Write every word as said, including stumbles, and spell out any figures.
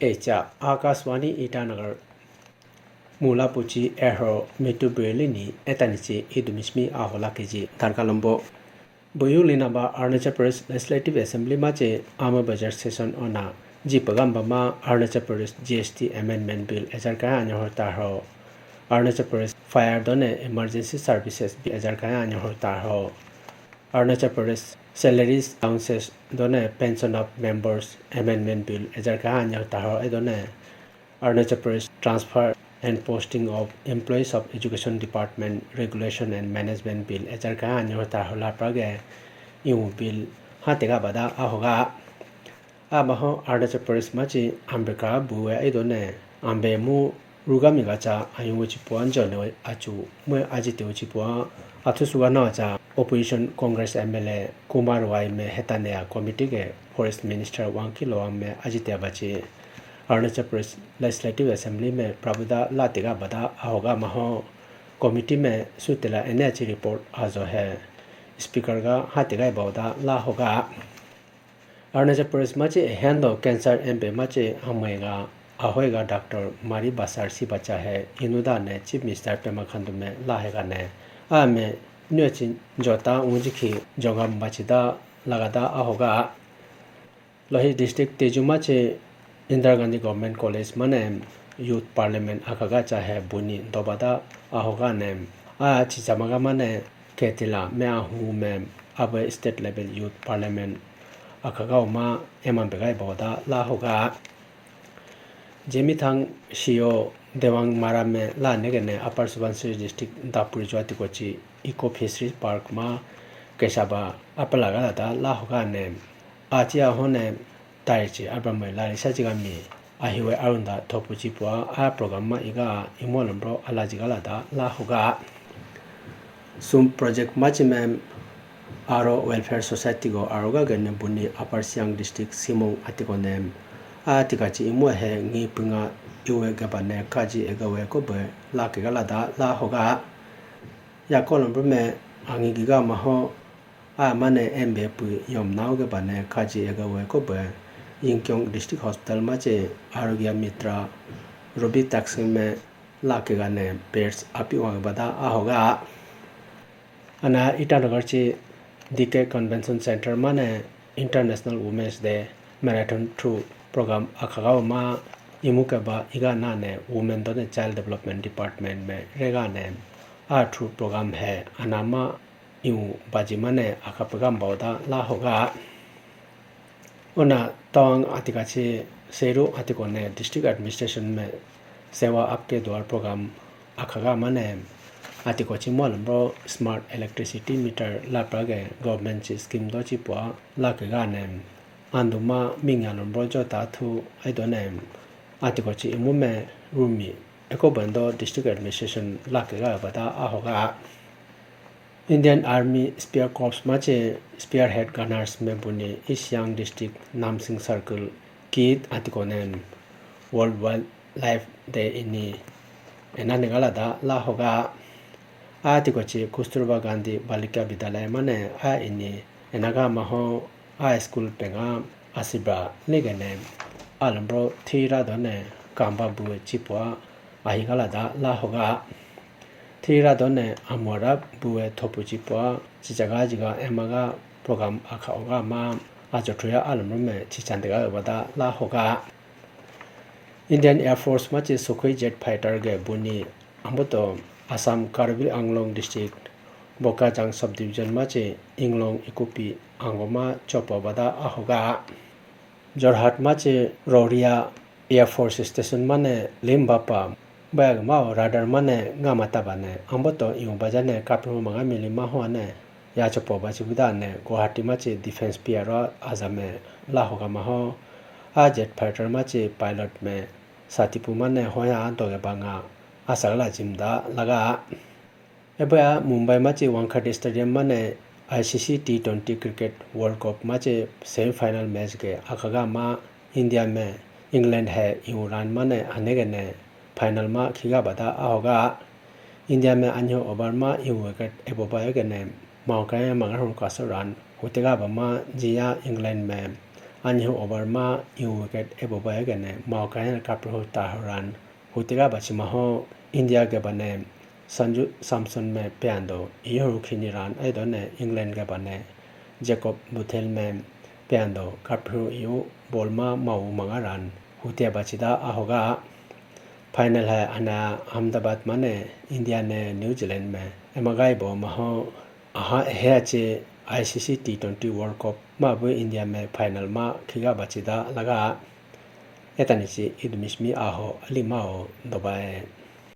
Echa Akashvani Itanagar. Mula puchi ehro mitu beli ni etanichi idumismi ahola keji darkalombo. Buyu linaba Arunachal Pradesh Legislative Assembly machi ama budget session ona jipagamba ma Arunachal Pradesh G S T Amendment Bill ejar kaya anyohor tarho. Arunachal Pradesh Fire done Emergency Services Bill ejar kaya anyohor tarho. Arunachal Pradesh Salaries Allowances done Pension of Members Amendment Bill ejar kaya anyohor tarho edone. Arunachal Pradesh Transfer and Posting of Employees of Education Department Regulation and Management Bill ejar kaya anyohor tarho laprage iwu bill hatega bada ahoga. Amaho Arunachal Pradesh machi Ambedkar buwe aidone ambe mu rugami gacha ayungu chipu anjone achu mwe ajite chipu athusuga nacha opposition Congress M L A Kumar Waima hetane a committee ke Forest Minister Wangkhi Lowang me ajite bachi Arunachal Pradesh Legislative Assembly me prabhuda latega bada ahoga maho committee me sutela ene achi report ajo he speaker ga hatega bauda la hoga. Arunachal Pradesh machi ehendo cancer empe machi amwega ahoiga Doctor Mari Basar si bacha he inuda ne Chief Minister Pema Khandu me lahega ne ame nyochin jota unjikhi jongam bachida lagada ahoga. Lohi District Tezu machi Indira Gandhi Government College mane Youth Parliament akhaga cha he buni dobada ahoga ne a chichamaga mane ketila me ahu me abe State Level Youth Parliament akhaga uma eman begai boda la hoga. Jemithang Shio Dewang Mara me la negene Upper Subansiri District Dapur Jwati Kochi Eco Fisheries Park ma kesaba apalaga da la hoga ne achi ahone taichi abramai lari sajigami ahiwe arunda thopu chipua a program ma iga imolambro alajigalada la hoga. Sum project machimem Aro Welfare Society go aroga gene buni Upper Siang District Simong atiko nem a tikachi imo he ngi punga iwe gabane kaji egawe ko be la kegalada la hoga. Ya kolambro me angi giga maho a mane embe pu yom nau gabane kaji egawe ko be Yingkiong District Hospital machi Arogya Mitra Robi Taksim me la kegane pairs api wang bada ahoga. Ana Itanagar chi D K Convention Center mane International Women's Day Marathon through program akhaga ma imu keba iga nane Women done Child Development Department me rega ne a through program he anama iu baji mane akha program bauda la hoga. Ona tawang atikachi Seru atiko ne District Administration me Sewa Aapke Dwar program akhaga mane atiko chi molambro smart electricity meter laprage government chi scheme do chi pua lakega ne anduma mingya lambro jo ta thu aidone atiko chi imu me rumi eko bando District Administration lakega bada ahoga. Indian Army Spear Corps machi Spearhead Gunners me buni East Siang District Namsing Circle kit atiko nem World Wildlife Day ini ena nigala da la hoga. Atiko chi Kasturba Gandhi Balika Vidyalaya mane a ini enaga maho a school penga asibra ligene alambro thira done kamba bu chipua ahigala da la hoga. Thira done amora bue thopu chipua chichaga jiga emaga program akha oga ma ajothuya alumrume chichantega bada la hoga. Indian Air Force machi Sukhoi jet fighter ge buni amboto Assam Karbi Anglong District Bokajang Subdivision machi Inglong Ikupi angoma chopo bada ahoga. Jorhat machi Roria Air Force Station mane limba pa bayag mao radar mane ngama tabane amboto iu bajane kapimo manga mili maho ane yachapo bachi budane Guwahati machi Defense Pier ro ajame la hoga maho. A jet fighter machi pilot me satipu mane hoya antoge banga asagala jimda laga. Eboya Mumbai machi Wankhede Stadium mane I C C T twenty Cricket World Cup machi semi final match ge akhaga ma India me England he iu run mane anegene final ma khiga bada ahoga. India me anyo over ma iu wicket eboba egene maukaya mangarhun kaso run hutega ba ma jiya England me Anyi over ma iwu wicket ebo bayagane Maukayana kaprihu tahuran hutiga bachi maho India gebane Sanju Samson me peyando iyoru khini ran aidone England gebane Jacob Buthel me peyando kaprihu iwu ball ma mawu manga ran hutia bachida ahoga final hai ana Ahmedabad mane India ne New Zealand me emagai bo maho aha he ache I C C T twenty World Cup ma bu India me final ma khiga bachida laga etani chi idumishmi aho ali mao dobai.